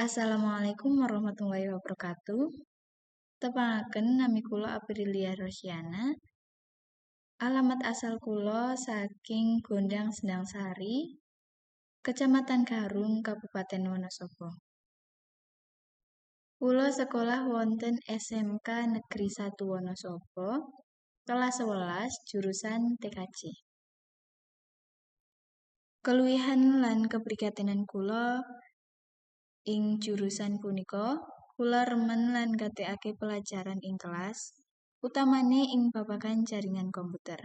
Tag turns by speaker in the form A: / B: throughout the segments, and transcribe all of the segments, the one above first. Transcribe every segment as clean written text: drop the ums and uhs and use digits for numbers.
A: Assalamualaikum warahmatullahi wabarakatuh. Tepangaken nami kula Aprilia Rosiana. Alamat asal kula saking Gondang Sendangsari, Kecamatan Garung, Kabupaten Wonosobo. Kula sekolah wonten SMK Negeri 1 Wonosobo, kelas 11 jurusan TKJ. Keluwihan lan keprigatenan kula ing jurusan punika, kula remen lan nggatekake pelajaran ing kelas, utamane ing babagan jaringan komputer.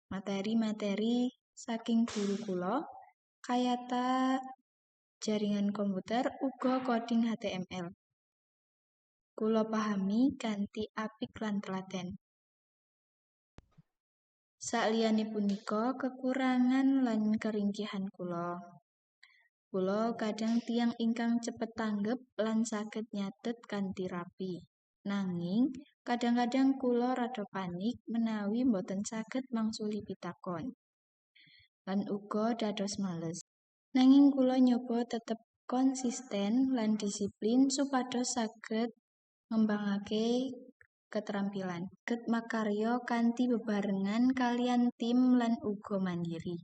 A: Materi-materi saking guru kula kayata jaringan komputer uga coding HTML. Kula pahami kanthi apik lan telaten. Saliyane punika kekurangan lan keringkihan kula. Kula kadang tiyang ingkang cepet tanggep lan saged nyatet kanthi rapi. Nanging kadang-kadang kula rada panik menawi boten saged mangsuli pitakon. Lan uga dados males. Nanging kula nyoba tetep konsisten lan disiplin supados saged ngembangake keterampilan. Saged makarya kanthi bebarengan kaliyan tim lan uga mandiri.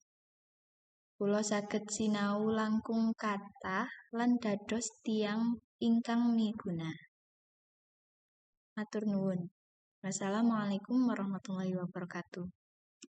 A: Kula saged sinau langkung kathah lan dados tiyang ingkang miguna. Matur nuwun. Wassalamualaikum warahmatullahi wabarakatuh.